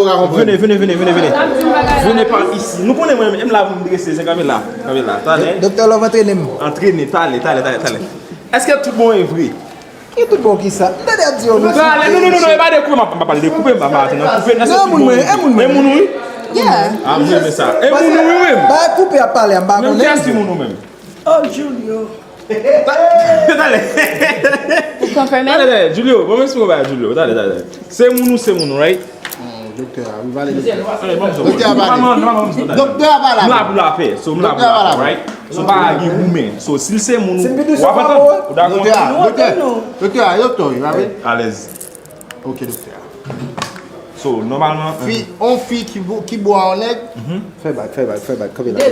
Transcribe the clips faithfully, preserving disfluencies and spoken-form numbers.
Vene, vene, vene, vene, vene. Vene pa isi. Nou konnen mwen menm, m la pou m drese, se kanpe la. Kanpe la. Talè. Doktè Love antrene m. Antrene, talè, talè, talè, talè. Èske tout bon e vre? Ki tout bon ki sa? M tande ap di yo. Talè, non, non, non, non, e pa de koupe, m ap pale de koupe, m ap pale de koupe, nan se tout bon. E moun mwen, e moun mwen. E moun ou, wi? Yeah. Ah, m renmen sa. E moun ou, wi, wi. Ba koupe ap pale, m pa konnen. Menm ki moun ou menm? Oh, Julio. Talè. Ou konfime? Talè, talè, Julio, bon, men si w ba Julio, talè, talè. Se moun ou, se moun ou, right? Doktè a, m pale doktè. Doktè a pale. Doktè a pale. M la pou lapè. So, m la pou lapè, right? So, pa gen goumen. So, si l se moun ou, w ap antann. Ou dakò? Doktè a, doktè, doktè a, doktè, wi, pa vre? Alèz. Ok, doktè a. So, nòmalman, fi, on fi ki bo, ki bo a on nèg. Fè bak, fè bak, fè bak, kanpe la. Ki,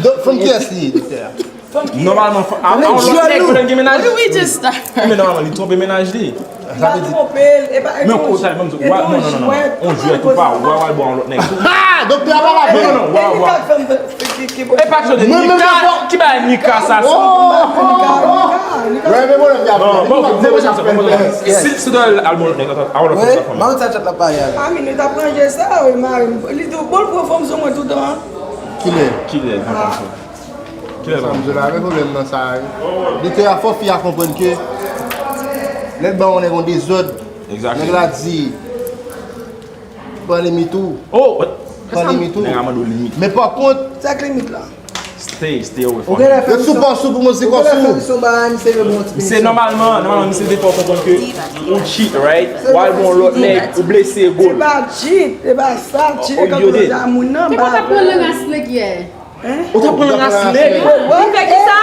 do, fanm kiyès li ye, doktè a? Nòmalman, a, a, on lòt nèg, kote l gen mennaj. Wi, wi, just that. Men nòmalman, li twonpe mennaj li. Sa vle di, men yon koze, ban m di, wa, non, non, non, non. On jwèt ou pa, wa, wa, bon, on lòt nèg. Ah, doktè a pa la. Non, non, non, wa, wa. E pa jwèt, Nika, ki bagay Nika sa? Bon, bon, bon, bon, bon, bon. Si, si dwe al bon lòt nèg, a on lòt nèg. Mwen sa chat la pa yal. A minit ap ranje sa, wi, mari m. Li di w bon l pran fanm sou mwen toutan. Kilè? Kilè? Kilè sa m di la, men pwoblèm nan sa, wi. Doktè a fò fi a konprann ke lè l ba yon nèg yon dezòd, nèg la di, pran limit ou. Oh, pran limit ou. Nèg la mande w limit. Men pa kont, sa k limit la? Stay, stay away from him. Yo sou pa sou pou mwen se kò sou. Se nòmalman, nòmalman, misye te fè w konprann ke ou cheat, right? Ou al bon lòt nèg, ou blese gòl. Se pa cheat, se pa sa, cheat e kanpe nan moun nan. Te konn ap pran lang a snake yè. Ou t ap pran lang a snake? Li fè kisa?